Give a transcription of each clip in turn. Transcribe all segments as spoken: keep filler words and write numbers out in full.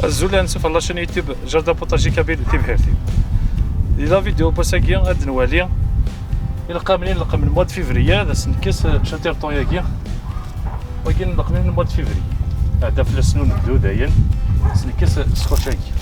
Azul, ansuf ɣer la chaîne YouTube Jardin Potager Kabyle Tibḥirt-iw. Di la vidéo n wass-agi ad nwali ileqqamen i nleqqem n mois de février, ad as-nekkes chatirton-agi. Wagi n leqqamen n mois de février. Ɛedda fell-asen unebdu dayen, ad as-nekkes scotch-agi.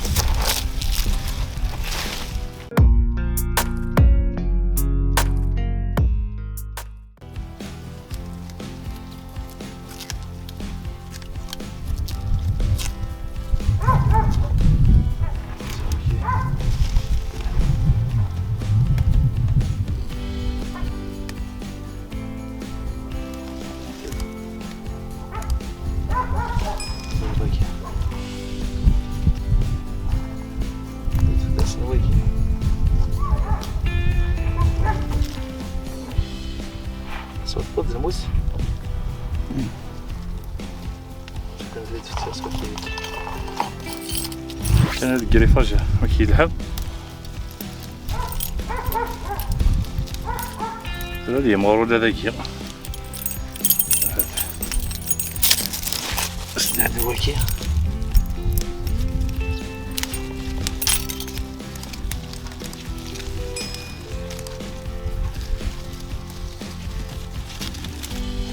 Surtout d lmus. Kan ad yettfettiɣ s wakil. Kan ad grifaj, wakil yelha. Tura ad yemɣur ula dagi. Sneɛd waki.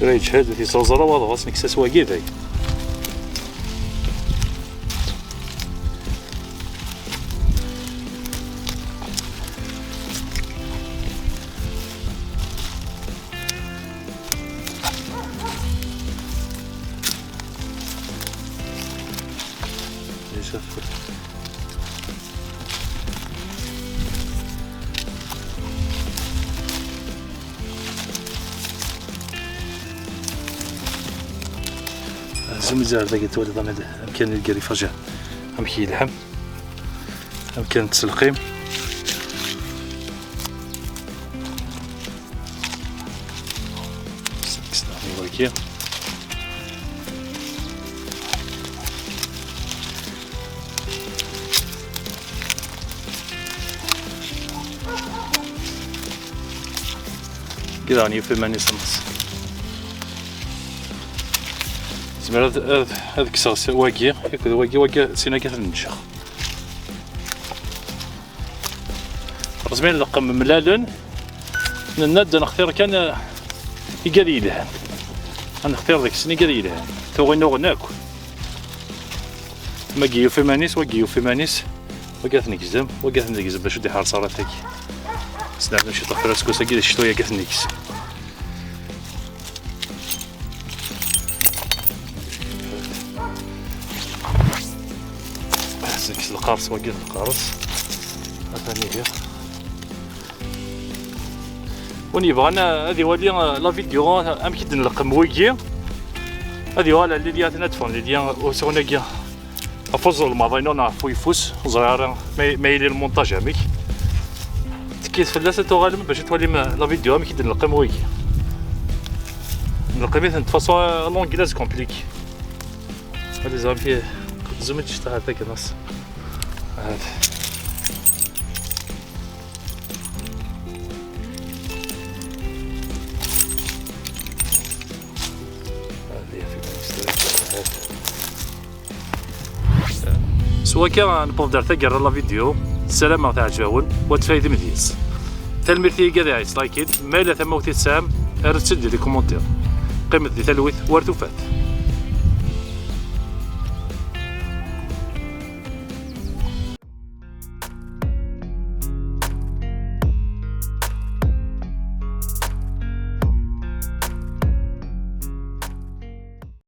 Tura yeǧhed, ur t-yettruẓu ara waḍu, ad as-nekkes wagi dayen. Zoom-itt ar dagi, twaliḍ amek, amkan i lgarifaǧ, amek yelha, amkan n tselqim. Wagi. Kra daɣen yufa iman-is amas. Zemreɣ ad, ad, ad kkseɣ s wagi, akked wagi, wagi, sin-agi ad ten-ǧǧeɣ. Rẓmin leqqem mlalen, nenna-d ad nextir kan, eh, igad yelhan. Ad nextir deg-sen igad yelhan. Tuɣin uɣen akk. Magi yufa iman-is, wagi yufa iman-is. Wagi ad t-negzem, wagi ad t-negzem bac ur d-iḥerṣ ara tagi. Snerni ciṭuḥ tura seg wass-agi d ccetwa-agi ad t-negzem. Seg lqaṛes wagi d lqaṛes. Atan ihi. Win yebɣan ad iwali, uh, la vidéo, uh, amek i d-nleqqem wigi, ad yuɣal ar Lilya, ad ten-ad ffɣen Lilya, usuɣen-agi. Ɣef uẓelmaḍ-inu neɣ ɣef uyeffus, ur ẓriɣ ara ma, ma yili lmunṭaj amek. Tekkit fell-as ad tuɣalem bac ad twalim la vidéo amek i d-nleqqem wigi. Nleqqem-iten de façon à l'anglaise compliquée. Ad iẓer amek i zoom-it cṭaḥ ar tagnaẓ. Hat. S wakka, newweḍ-d ar taggara n la vidéo. Ssarameɣ teɛǧeb-awen, u ad tfaydem deg-s. Tanemmirt i yigad i aɣ-yettlikin, ma yella tamawt i tesɛam, arut-tt-id di les commentaires. Qqimet di talwit, war tufat.